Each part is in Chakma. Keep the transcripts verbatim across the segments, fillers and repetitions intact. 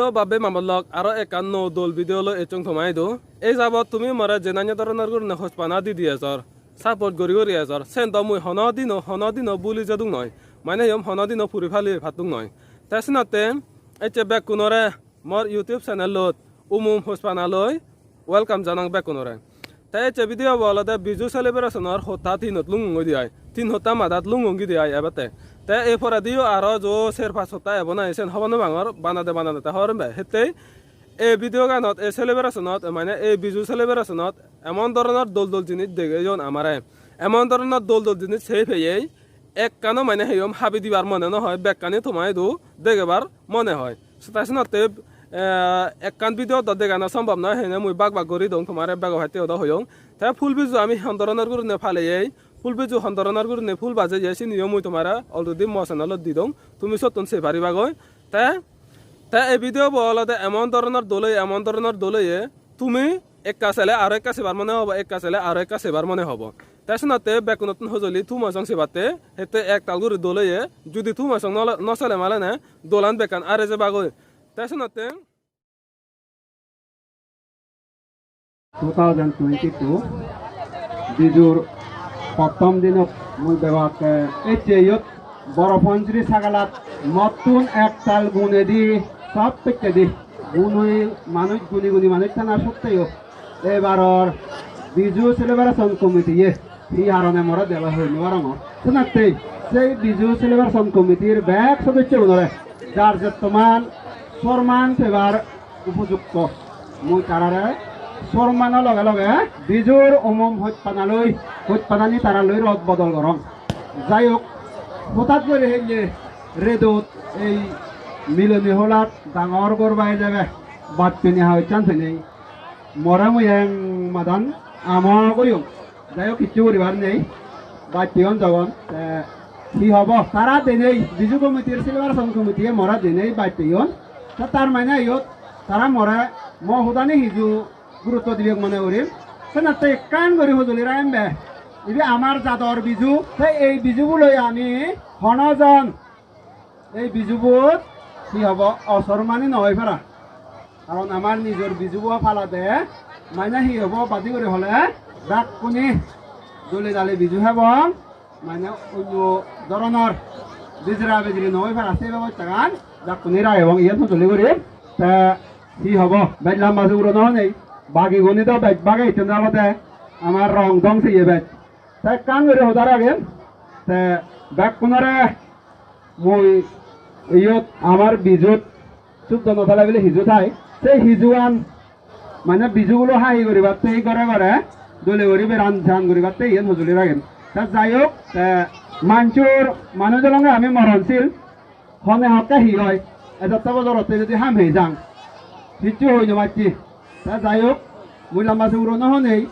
Hello, bab-bei ma-bon lok, aro ekkan nuo dol video loi ecchong toma idu. Ei jabot tumi more jenanye doronor gurinei hochpana di di ejor, support guri guri ejor, sen do mui hono dino, hono dino buli jedung noi. Mane iyom hono dino puri pali pattung noi. Te senotte ecche bekkunore mor YouTube channel-ot umum hochpana loi welcome janang bekkunore. Te ecche video bo olode Biju celebration-or hotta tinot lungong goi di ai. Tin hotta madat lungong goi di ai ebette. Te ei porediyo aro jo ser pach hotta ebo nahi sen hobor no pangor, banade banade te hobor pembe. Hittei ei video ganot, ei celebration-ot, mane ei Biju celebration-ot emon doronor dol dol jinis degeyon amare. Emon doronor dol dol jinis sei peyei ekkano mane heyom habi dibar mone no hoi, bekkani toma idu degebar mone hoi. Te senotte, eh, ekkan video do degana sombhob noi, hene mui bak bak guri dong, tomare bego patte odo hoyong. Te phul biju ami hon doronor gurinei paleyei, phul biju hon doronor gurinei phul bajeyei, siniyo mui tomare already mo channel-ot di dong, tumi sottun sei paribagoi. Te, te ei video bo olode emon doronor dol oye, emon doronor dol oye, tumi ekka sele aro ekka sebar mone hobo, ekka sele aro ekka sebar mone hobo. Te senotte bekkunottun hojoli thum ojong sebatte, hitte ektal guri dol oye, judi thum ojong no, no sele malene dolan bekkan are jebagoi. Te senotte two thousand twenty-two Bijur pottom dinot mui bebak, eh, ecche iyot Boro Panchuri sagalat mottun ektal gunedi sob pekkedi gunui manuj, guni guni manuj tana sotteyo ebaror Biju Celebration Committee-ye hi harone more delo hoi no parongor. Senottei sei Biju Celebration Committee-r bek sodossogunore jar jettoman sorman pebar upojukto. Mui tarare sormano loge loge Bijur umum hojpanaloi, hojpanani taraloi rod bodol gorong. Jai hok, hotat guri helle redot ei miloni holat dangor gor bai jebe, baj pini haoichan penei. More mui eng madan amok oyong. Jai hok, hissu guribar nei. Baj peyon jogon. Te hi hobo? Tara denei, Biju committee-r, celebration committee-ye more denei baj peyon. Te tar mane iyot tara more mo hodani hiju gurutto dibek mone gorim. Senotte ekkan guri hojoli ragem be. Ibe amar jador Biju. Te ei Biju bo loi ami hono jon ei Bijubot hi hobo, osormani no oi para. Karon amar nijor Bijubo palade, mane hi hobo badi guri hole, bekkune dole dale Biju hebong, mane onno doronor bijira bijiri no oi para se bebostagan bekkune ragebong, iyen hojoli guri. Te hi hobo, bej lamba suguro no honei, bagiguni do bej bage ittun olode amar rong dong siye bej. Te ekkan guri hodar agem, te bekkunore mui iyot amar Bijut suddo no thele bile hiju thai. Se hijuan mane Biju gulo hahi guribatte, ei gore gore dole guri beran jan guribatte iyen hojoli ragem. Te jai hok, te manjor manuj olonge ami moronsil, hone hokke hi oi, ejotte bojorotte jodi ham hei jang, hissu hoi no pacchi. Te jai hok, mui lamba suguro no honei,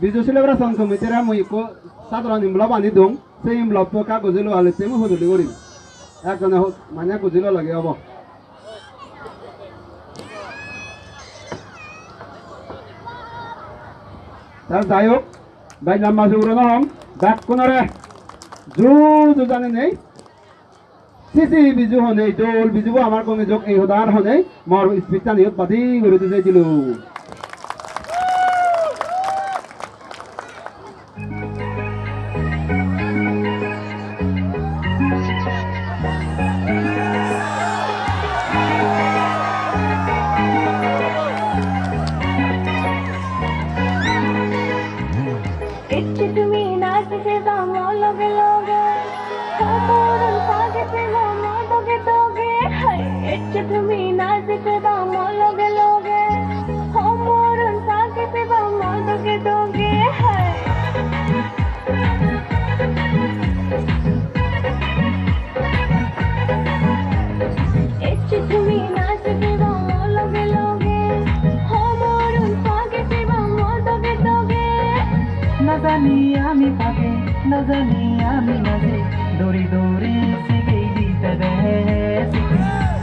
Biju Celebration Committee-re mui ikko sadharon envelope ani dong, sei envelope-bo ekka gojilo alotte mui hojoli gorim. Ekjone ho-, mane gojilo lage obo. Te jai hok, bej lamba suguro no hong, bekkunore ju ju janenei, sisi Biju honei, dol Bijubo amar gome jok, ei hoda ar honei mor speech-an iyot badi guri di jai dilung. Ecche tumi nachi jeba mo loge loge, homorun page peba mo doge doge. Hai, ecche tumi nachi jeba mo loge loge, homorun page peba mo doge doge. Hai. Ecche tumi nachi jeba mo loge loge, homorun page peba mo doge doge. Na jani ami page, na jani ami naji, dori dori sigei dite de,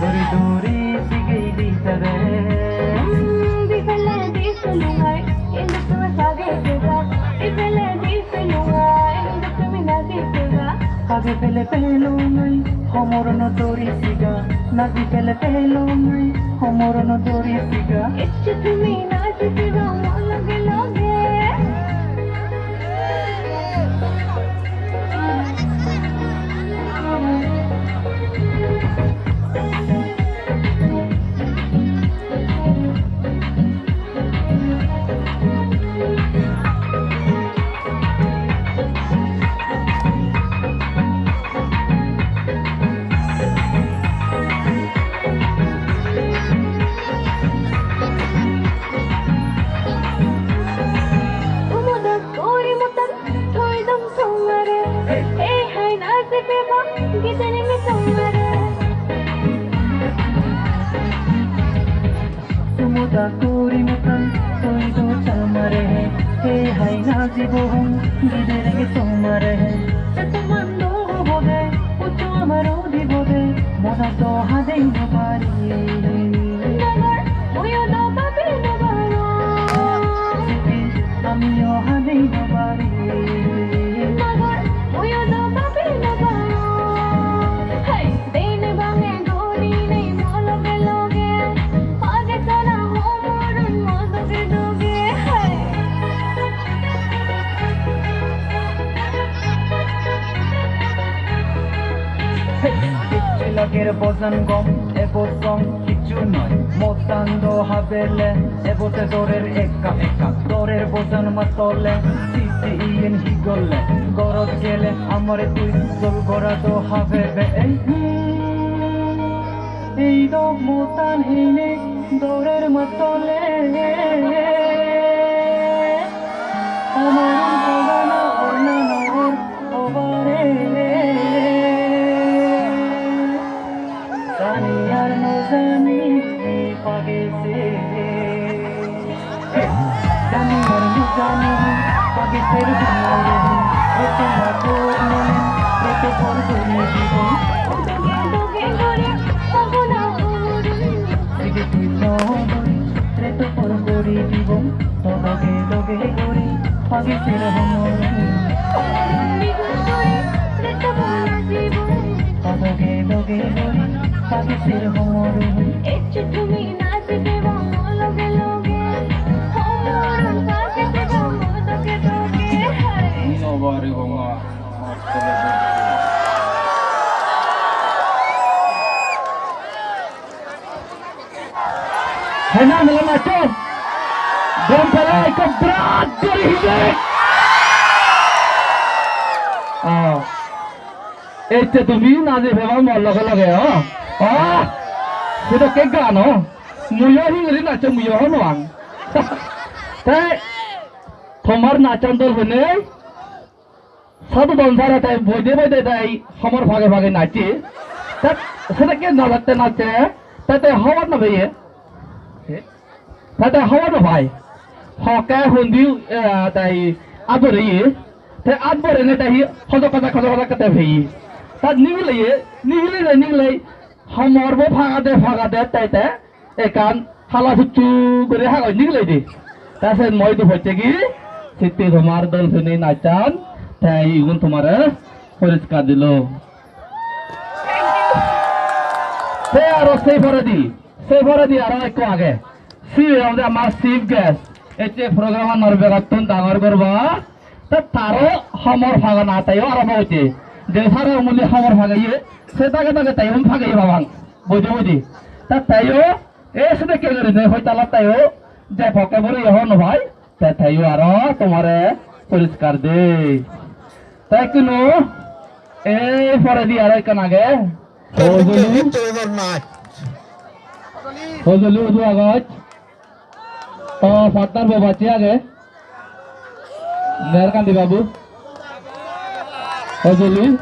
dori dori sigei dite de. Mm, bipele di sulungai, indu tumi page peba, bipele di sulungai, indu tumi nachi peba. Page pele pelungai, homorun dori siga. Naji pele pelo mai, homor no dori siga. Ecche tumi naji diba mo loge loge. Umoda gori motan, thoi dong somare, ei hai na se pebo, gidere mi somare. Sumuda kuri mutan, soi do chamare, he hai na jibo hon, gidere ge somare. Setu mando bode, uchu amaro di bode, mona to hadei no pari. Nagor, uyo do papi no paro. Siti, amiyo hadei no pari. Nagor, uyo do papi no paro. Hey, dei ne bange gori nei mo loge loge. Page tara homorun mo doge doge. Hey. Hey, lager bojan gom, ebo song kichu noi. Motan do habele, ebo te dorer ekka ekka. Dorer bojan matole, siti iyen hi golle. Gorot gele amare tui dol gora do habe be. Ei, hmm. Ei dok motan heine dorer matole. Amaron pagana orna nogor obare. Jani ar no jani pagese. Jani ar no jani, pagi ser humore, rete mato mone, rete por gori dibo. Doge doge gori, pagona gori. Sige tui no gori, rete por gori dibo. To doge doge gori, pagi ser humore. Doge doge gori, pagi ser humore. Ecche tumi naji diba mo loge loge. Homorun pagi diba mo doge doge. Hai. Ino bari gonga. Hena mela nacho. Gom pele ekko birat gori hijek. Oh. Ecche tumi naji peba mor loge loge, oh. Oh. Sedokke gano. Muiyo hingiri nacho, muiyo hono ang. Te tomar nachan dol hone. Sadhu Donsare te boide boide te homor phage phage nacche. Te sedokke nachatte nacche, te te hobor no peye. Te te hobor no pai. Hokke hundi, eh, te at bore ye. Te at bore ne te hi hojok hojok hojok hojok te peye. Te nigile ye, nigile ye, nigile. Homor bo phagade phagade te te ekkan hala succhu guri hagoj nigiledi. Te sen moi idu pocchegi, sitte tomar dol pini nachan, te igun tomare poriskar dilo. Te aro sei poredi, sei poredi aro ekko age. Sibe olode amar chief guest. Ecche program-anor begottun dangor gorba. Te taro homor phagana teyo arambo gochche. Je saro muli homor phageye, se dage dage teyo phageye babang. Boide boide. Te teyo, e sedokke gurinei hoitalat teyo, je pokke buri hon no pai, te teyo aro tomare poriskar de. Te ikkunu, ei poredi aro ekkan age. Hojoli. Hojoli hudu agoj. O, partner bo bacche age. Merkandi babu. Hojoli.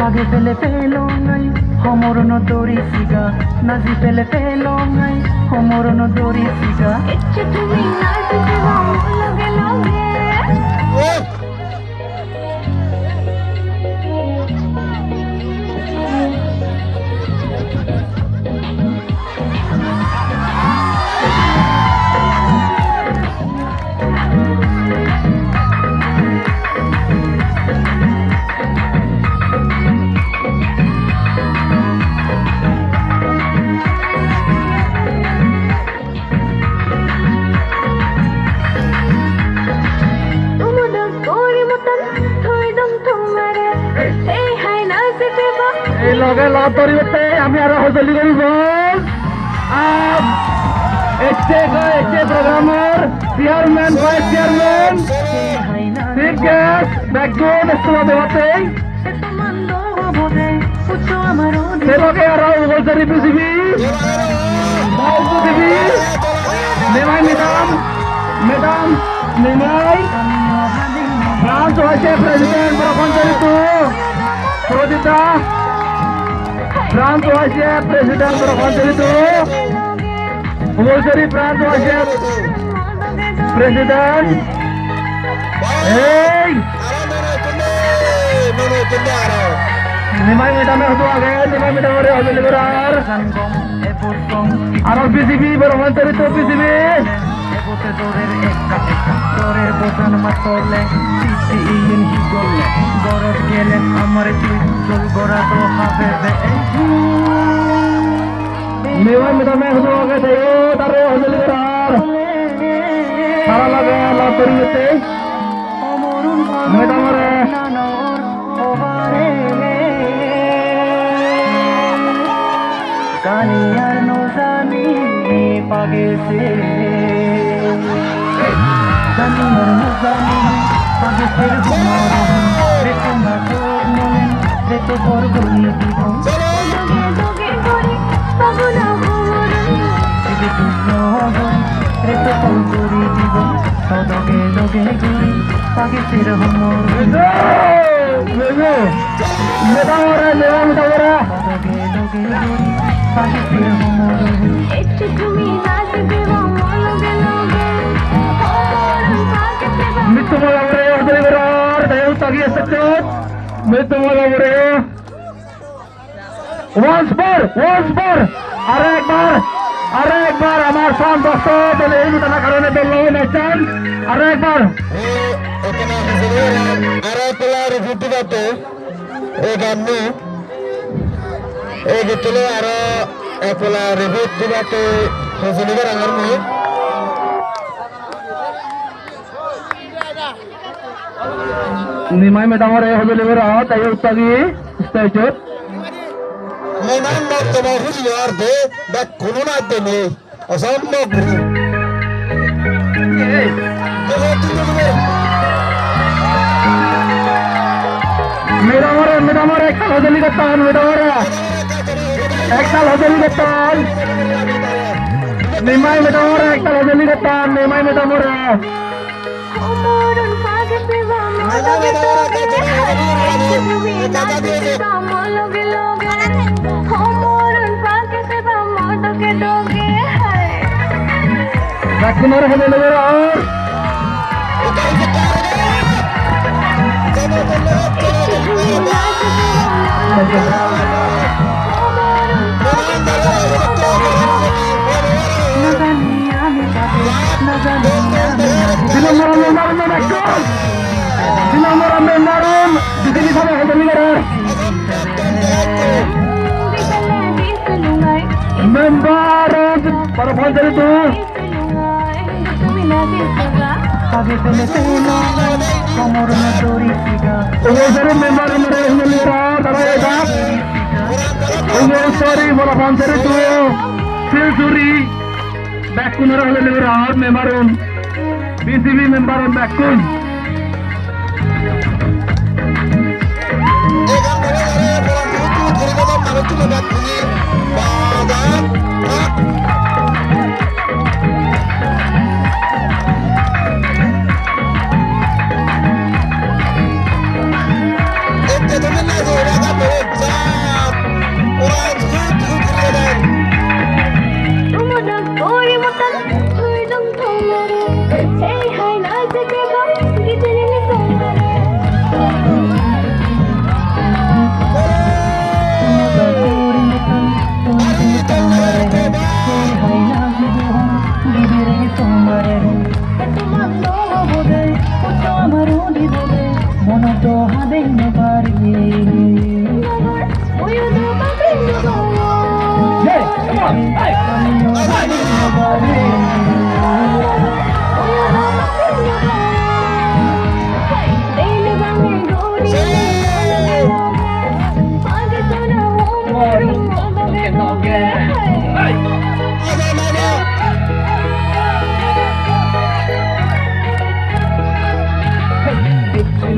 Page pele pelongai, homor no dori siga. Naji pele pelongai, homor no dori siga. Ecche tumi naji siga, loge loge. Ei loge love goribatte ami aro hojoli goribo. Ar ecche, ecche program-or chairman, vice chairman, chief guest, bekkun stage-ot ebo. Se loge aro Ugolsari B C B, Ugolsari B C B, Nimai madam, madam, Nimai, branch vice president, Borapansury two, Prodita, branch vice president, Borapansury two, Ugolsari branch vice president. Ei! Nimai madam-e hudu age, Nimai madam-ore hojoli gorar. Aro B C B, Borapansury two B C B. Nimai madam-e hudu age, teyo tare hojoli gorar. Tara loge love goribatte. Madam-ore. Madam-ore, madam-ore. Mittu madam-ore, hojoli gorar, dayo tagi ecche. Mittu madam-ore. Once more, once more. Aro ekbar, aro ekbar amar sound box-o dole ei udana karone dol loi nachchan. Aro ekbar. Aro ekbar repeat dibatte ei ganno. Ei gittole aro ekbar repeat dibatte hojoli gorongor mui. Nimai madam-ore hojoli gora, teyo uttagi stage-ot. Monan mottobo huji ar de, bekkuno naj de nei. Osombhob guri. Madam-ore, madam-ore, ektal hojoli gotton, madam-ore. Ektal hojoli gotton. Nimai madam-ore, ektal hojoli gotton, Nimai madam-ore. Bekkunore hojoli gora. Di nombor member-un, di nombor member-un, di sini sama hojoli gorar. Member-un, para panchayat itu. Ugolsari member-unore hojoli gorar, tara ejak. Ugolsari, Borapansury two, Silsuri, bekkunore hojoli gorar, member-un, B C B member-un bekkun.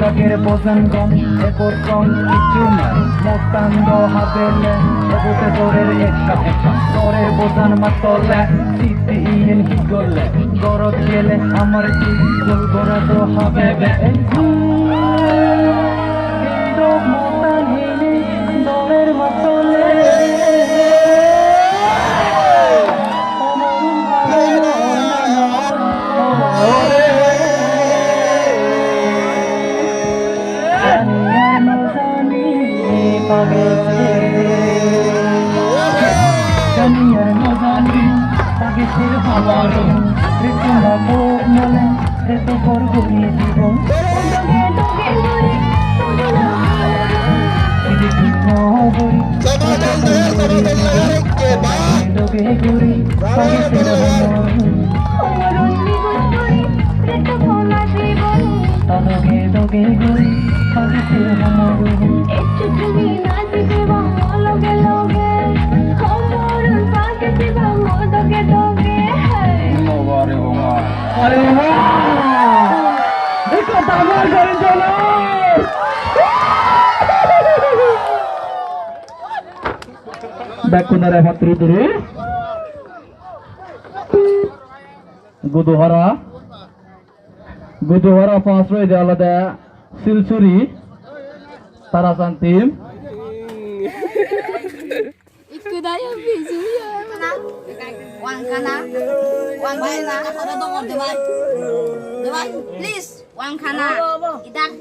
Loger bojan gom, ebot gom kichu nai. Motan do habele, ebote dorer ekka ekka. Dorer bojan matole, siti iyen hi golle? Gorot gele amar ki dol gora do habebe. Ei do motan hini, dorer matole. Are wah! Ekko dangor guri jolo! Bekkunore patturu turu. Gudu hara. Gudu hara pass roide olode Silsuri. Tarasan team. Ikko dayo biju ya. Wangkana. Wangkana. Ora dong, Dewan. Dewan, please. Wangkana. Idak.